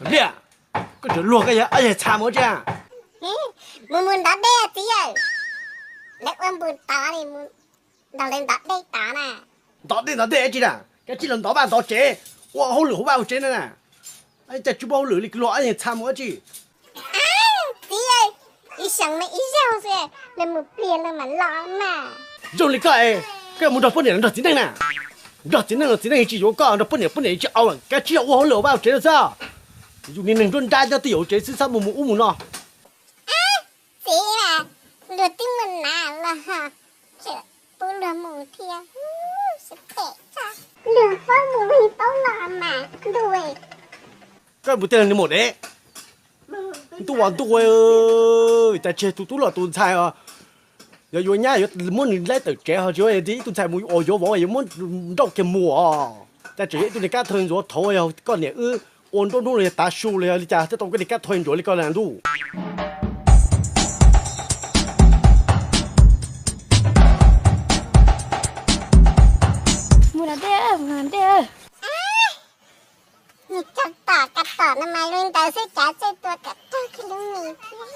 Npliaj, koj tseem luag koj yog ob yeeg txha mus ua tsi? Mus mus ntov dej txiv yawm. Lawv ua npus tod li, mus nrog lawv ntov dej tod na. Ntov dej ntov dej tsi na, koj tsis los ntov vaj ntov tsev, ua hauj lwm hauv vaj hauv tsev na na. Cas tsis muaj hauj lwm li, luag ob yeeg txha mus ua tsi? Txiv, ib xyoos me ib zaug xwb, lawv mus pliag lawv mam los mas. Zoo li koj es, koj mus nrog poj niam los nrog txiv neej na. Nrog txiv neej los txiv neej tsis yuav koj, nrog poj niam poj niam tsis au, koj tsis yog ua hauj lwm hauv vaj hauv tsev no xwb. Yus niag neeg nruab nrab nyob twj ywm hauv tsev xwb txhob mus mus ub mus no. Txiv, luag twb mus na los tseem pub luag mus thiab. Luag paub mus luag paub los mas ntuj. Koj mus tej niag maum dev, ntuj ua ntuj, cas tseg tus tub los tus ntxhais os. Yog yuav nyab yuav muab nws laib tawm tsev ho tsis ua ib tug ntxhais mus ua yuav vauv yuav muab nrauj kiag mus os. Cas tseem yog ib tug niag kab thawj ntxuav thaud yog koj niam wb ua nruab hnub los yog tav su los yog li cas thiaj tau koj niag kab thawj ntsuav li koj li ntuj. Mus los dej, mus los dej. Nws cog tom kav tom no mas li ntawd xwb, cav txawj tua kav tag kiag lub mis thiab.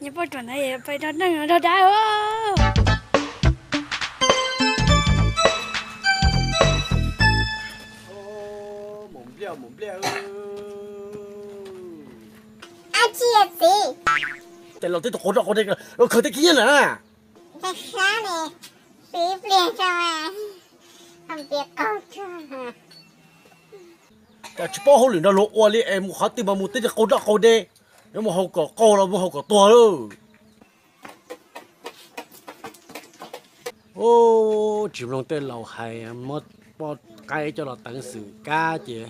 Nyob poj ruam ntawd pais nrog neeg nrog dab. Maum npliaj, maum npliaj. Ab tsi txiv. Tes laus twb tus qau roj qau de, khaws tej khib nyiab na. Ntshai sab ne, pib pliag tso mas, ho npias qaug tsuag. Cas tsis paub hauj lwm nrog luag ua li es mus qhov twg mas mus tej qau roj qau de, yuav mus haus kom qaug los mus haus kom tuag lawm. Tsis mloog tej laus hais, muab poj qaib coj los teev xwm kab ces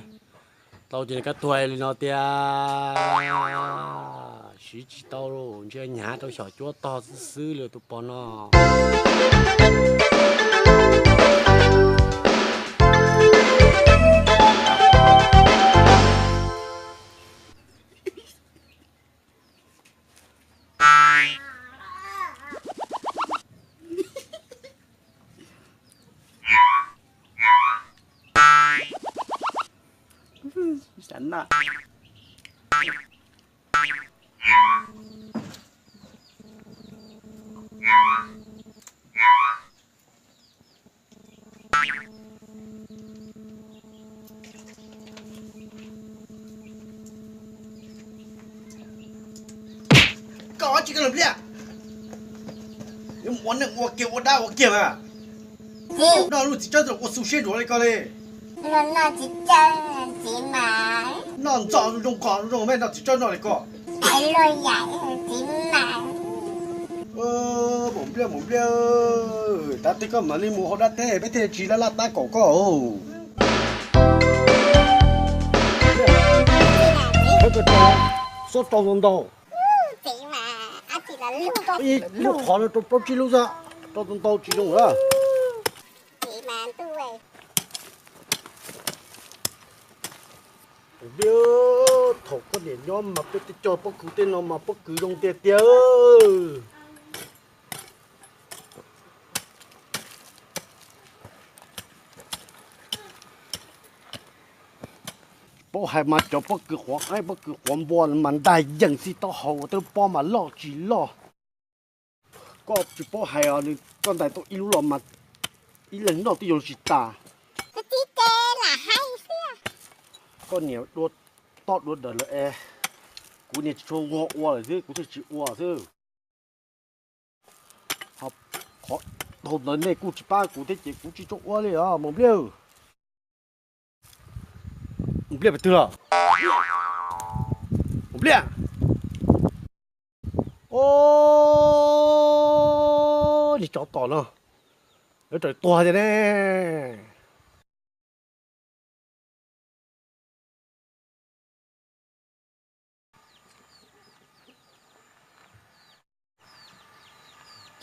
tau ces nws kab tuag li no tiag. Siv tsis tau, ntshe hnyav rau xyom cuab tog xwb xwb li tus pog no. Koj tsis koj los npliaj, yuav mus ua neej ua kiag ua dab ua kiag mas. Noj lub txiv tsawb ua xu siab dua li koj li. Noj txiv tsawb txiv mas. Noj ntxov zoo zoo koj zoo zoo mas noj txiv tsawb noj li koj. Hais luag yam txiv mas. Maum npliaj, maum npliaj, tav twg koj mam li mus hauv dab teb peb thiaj tsis laj laj tab kaum koj. Xob rau ntau ntau. Ib lub qhov no rau plaub tsib lub xwb, rau ntau ntau tsis zoo lawm. Thaum koj niam nyob mas peb twb cog pob kws tej no mas pob kws zoo tiag tiag. Paub hais mas cov pob kws quav qaib pob kws quav npua mas ntais yees txij taub hau ua tej lub pob mas loj tsis loj. Koj tsis paub hais os, nws koj ntais tau ib lub los mas ib leeg noj twb yuav tsis tas. Koj niam dua toj dua dawm lawm es kuv niam tsis tshua nquag ua lawm xwb, kuv thiaj tsis ua xwb. Qhov dhau ntawd nej kuj tsis pab kuv thiab ces kuv tsis tshua ua li os maum npliaj. Maum npliaj pes twg los? Maum npliaj. Os, niag tsov tom no, lawv raws tuag tiag ne.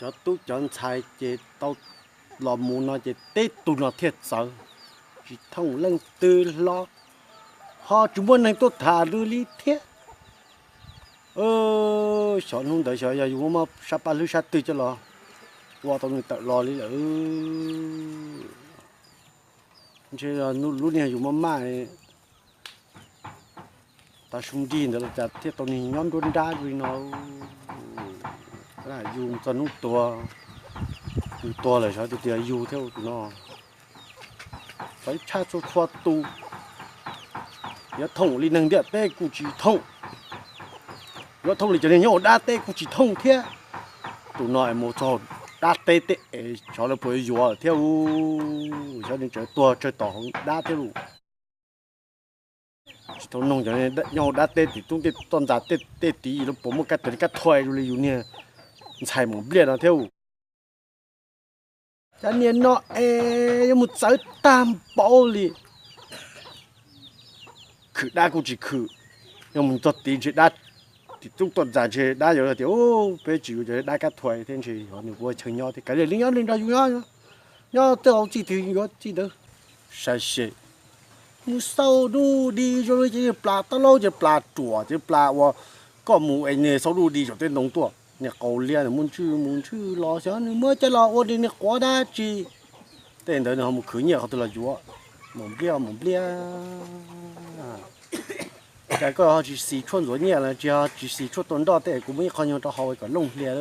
Cov tub cov ntxhais ces tau los mus no ces teb tus no thiaj txawv, tsis thooj leej twg hlo, ho tsis muaj neeg tuaj tham nws li thiab. Xyov hnub ntawd xyov yog yus muaj sab paj hlwb sab twg coj los ua tau nws tawm los li lawm. Ntshe lub niag yus maj maj tas su nrig ntawd los cas thiaj tau niag nyob nruab nrab li no. Yus txog hnub tuag, yus tuag lawm xyov tias yus thiab tus no. Txog ib tshaj txhua txhua tus, yuav thooj li neeg ntiaj teb kuj tsis thooj, yuav thooj li cov neeg nyob hauv dab teb kuj tsis thooj thiab. Tus no es mus txog dab teb tej es xyov lawv puas yuav yuav thiab u, xyov nws tseem tuag tsawg tom hauv dab thiab lus. Tsis tau noog cov nyob hauv dab teb tim tub tej toj ntxas tej tid lawv puas muaj kab tuag kab thuas zoo li yus niag ntxhais Mus Npliaj no thiab u. Cov niag no es yuav mus txawv tag npaum li. Khwm dab kuj tsis khwm, yuav mus txog tid ntshe dab, tim tub toj ntxas ntshe dab yuav tias peb tsis yuav cov dab kab thuas thiab ntshe yog nws ua chaw nyob thiab kav liam li nyob li nrog yus nyob, nyob tej hauv txij twg yuav txij ntawd. Sai xyem, mus xauj dub dig zoo li ces plas taub laub ces plas ruam ces plas uas koj mus es niag xauj dub dig saum tej ntoo tuaj, niag qau liab nws muaj ntswj mus ntswj los xyov nws muab coj los ua niag quav dab tsi. Tej ntawd nws ho mus khwv nyiaj qhov twg los yuav. Mus Npliaj, Mus Npliaj, cas koj ho tsis xis tshuaj ntxuav nyiaj los tsis ho tsis xis tshuaj tua nroj tej kuv muab ib qho nyuag rau haus kom looj hlias.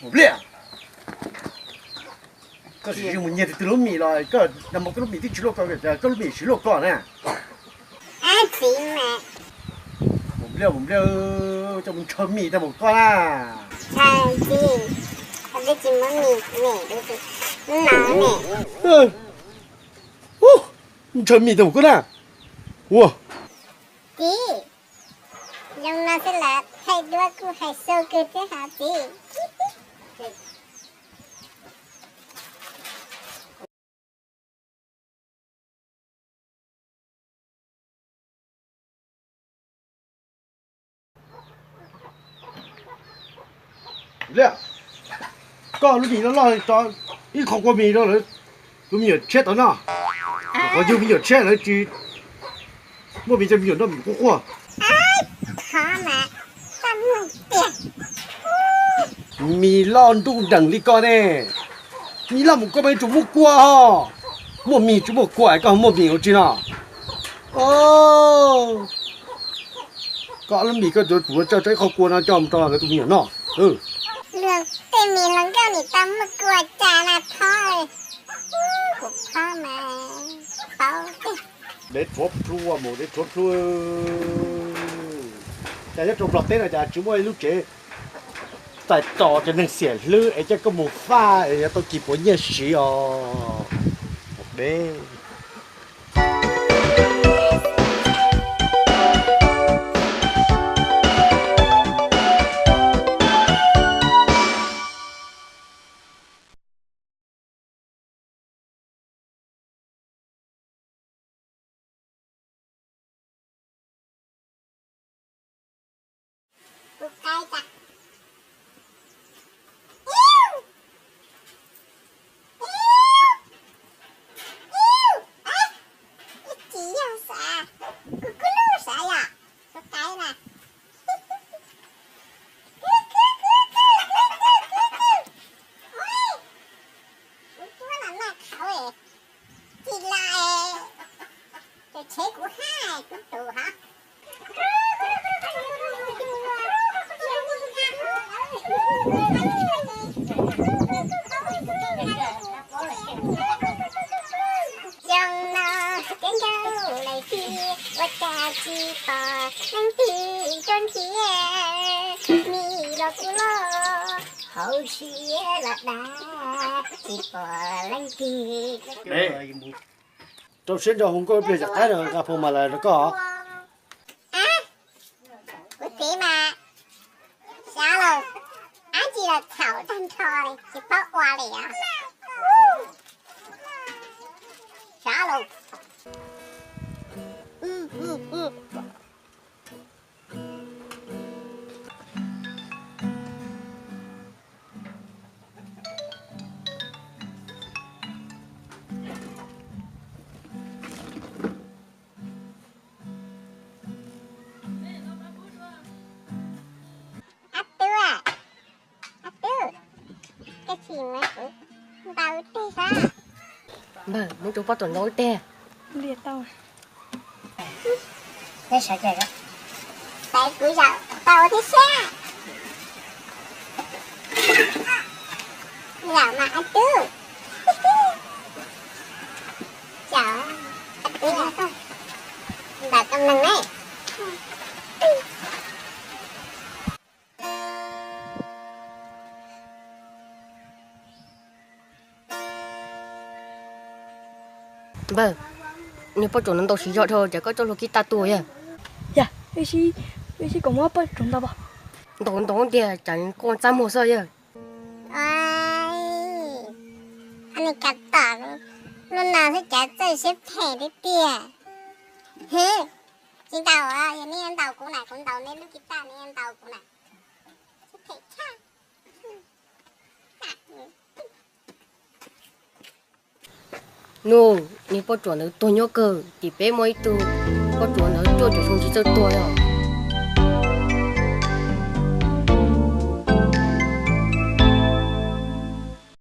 Mus Npliaj, koj tsis mus nyiag tus twg lub mis los koj nag hmo koj lub mis twb tsis luaj koj, koj lub mis tsis luaj koj na. Mus Npliaj, Mus Npliaj, coj mus ntshaw mis tag npaum koj na. Ntshaw mis tag npaum koj na. Ua, txiv, zoo no xwb los thaij duab kuj hais xau kawg thiab hos txiv. Liaj, koj lub mis loj loj tso ib qho kua mis rau lawv, tus me nyuam tshiab tau noj. Qhov yug me nyuam tshiab lawv tsis muaj mis rau me nyuam noj mis quaj quaj. Mis loj nruj nreem li koj ne, mis loj mus koj mas yuav tsum muaj kua ho. Muaj mis tsis muaj kua koj muaj mis ua tsi no? Koj lub mis koj yuav tsum tso tso ib qho kua no coj mus rau lawv tus me nyuam noj. Luag tej mis hluas nkauj nim tau muaj kua cas na Thob. Kuv Thob mas, Thob, dev rhuav plhu mus dev rhuav plhu. Cas nyob rau Nplog teb no cas tsis muaj ib lub tsev txais tos cov neeg xiam hlwb es coj koj mus faj es yuav tau kis puav nyiaj siv os. Dev. Tsis los, ces tshev kuv hab, kuv tus hab. Zoo no kev ncaus lawm tiag, ua cas tsis pom leej twg tuaj nrhiav, mis los kuj loj, hauv siab los dav, tsis pom leej twg. Rau siab ntso hu nkauj ib pliag tom qab no nqa phoo mas lawm rau koj. Kuv txiv mas, xyov los, dab tsi los txhaum tag nrho li, tsis paub ua li os. Xyov los. Tim mas kuv ntaus ib teg sab. Npawg, muab rau poj ruam ntaus ib teg. Xaiv kuv zaum tau thiab sab. Zaum mas a tub. Zaum a tub, ntaus tau neeg ne. Npawg, niag poj ruam no ntaus siv zog dhau, cas koj coj luag kib tag tuaj yawg? Yog, wb sib koom muab poj ruam ntaus. Ntaus ntaus tiag, cas koj txaj muag xwb yawg. Ab, nej kav tom, lub no xwb cas txawj siab phem tiag tiag. Tsis ntaus, yog nej yuav ntaus kuv na, kuv ntaus nej lub kib tag, nej yuav ntaus kuv na. Siab phem tshaj. Nus, niag poj ruam ntawd tuag nyob kawg, tim peb muaj ib tug poj ruam ntawd cuaj caum xyoo tsis txawj tuag li.